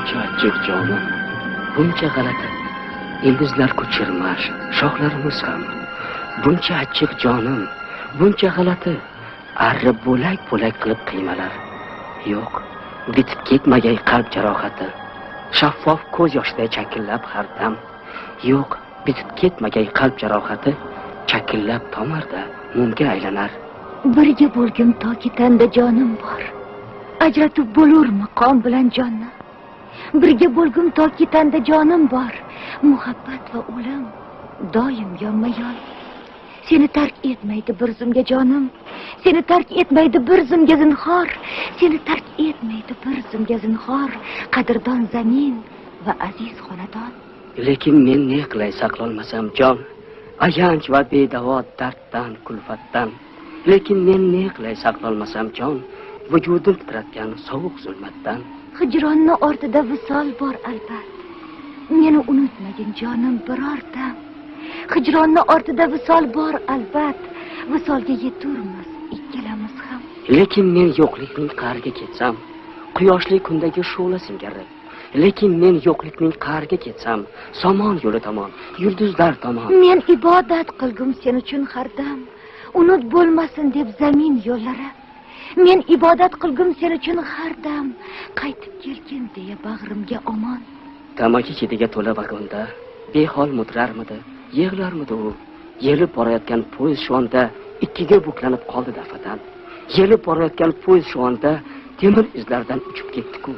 Buncha achchiq jonim, buncha g'alati, ildizlar ko'chirmash, shoxlarimiz ham. Buncha achchiq jonim, buncha g'alati, arri bo'lak-bo'lak qilib qiymalar. Yo'q, bitib ketmagay qalb jarohati, shaffof ko'z yoshiday chakillab har dam. Yo'q, bitib ketmagay qalb jarohati, chakillab tomarda mumga aylanar. Birga bo'lgim toki tanda jonim bor. Ajratib bo'lurmi qon bilan jonni? Birga bo'lgim toki tanda jonim bor. Muhabbat va o'lim doim yonma-yon. Seni tark etmaydi bir zumga jonim. Seni tark etmaydi bir zumga zinhor. Seni tark etmaydi bir zumga zinhor. Qadrdon zamin va aziz xonadon. Lekin men ne qilay saqlolmasam jon, ayanch va bedavo darddan, kulfatdan. Lekin men ne qilay saqlolmasam jon, vujudim titratgan sovuq zulmatdan. Hijronni ortida visol bor albat. Meni unutmagin jonim birortam. Hijronni ortida visol bor albat. Visolga yeturmiz ikkalamiz ham. Lekin men yo'qlikning qa'riga ketsam, quyoshli kundagi shu'la singari. Lekin men yo'qlikning qa'riga ketsam, somon yo'li tomon, yulduzlar tomon. Men ibodat qilgum sen uchun har dam, unut bo'lmasin deb zamin yo'llari. Men ibodat qilgum sen uchun har dam, qaytib kelgin deya bag'rimga omon. Tamaki hidiga to'la vagonda behol mudrarmidi, yig'larmidi u? Yelib borayotgan poyezd shu onda ikkiga buklanib qoldi dafatan. Yelib borayotgan poyezd shu onda temir izlardan uchib ketdi-ku.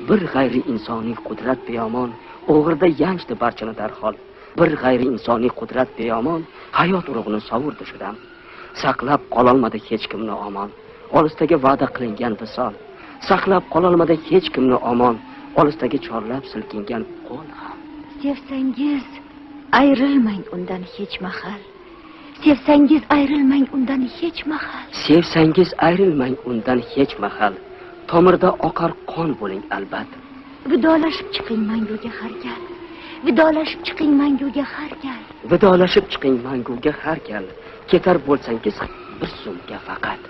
Bir g'ayri insoniy qudrat beyomon o'g'irda yanchdi barchani darhol. Bir g'ayri insoniy qudrat beyomon hayot urug'ini sovurdi shu dam. Saqlab qololmadi hech kimni omon, olisdagi va'da qilingan visol. Saqlab qololmadi hech kimni omon, olisdagi chorlab silkingan qo'l ham. Sevsangiz ayrilmang undan hech mahal. Sevsangiz ayrilmang undan hech mahal. Sevsangiz ayrilmang undan hech mahal. Tomirda oqar qon bo'ling albat. Vidolashib chiqing manguga har gal. Vidolashib chiqing manguga har gal. Vidolashib chiqing manguga har gal. Ketar bo'lsangiz bir so'mga faqat.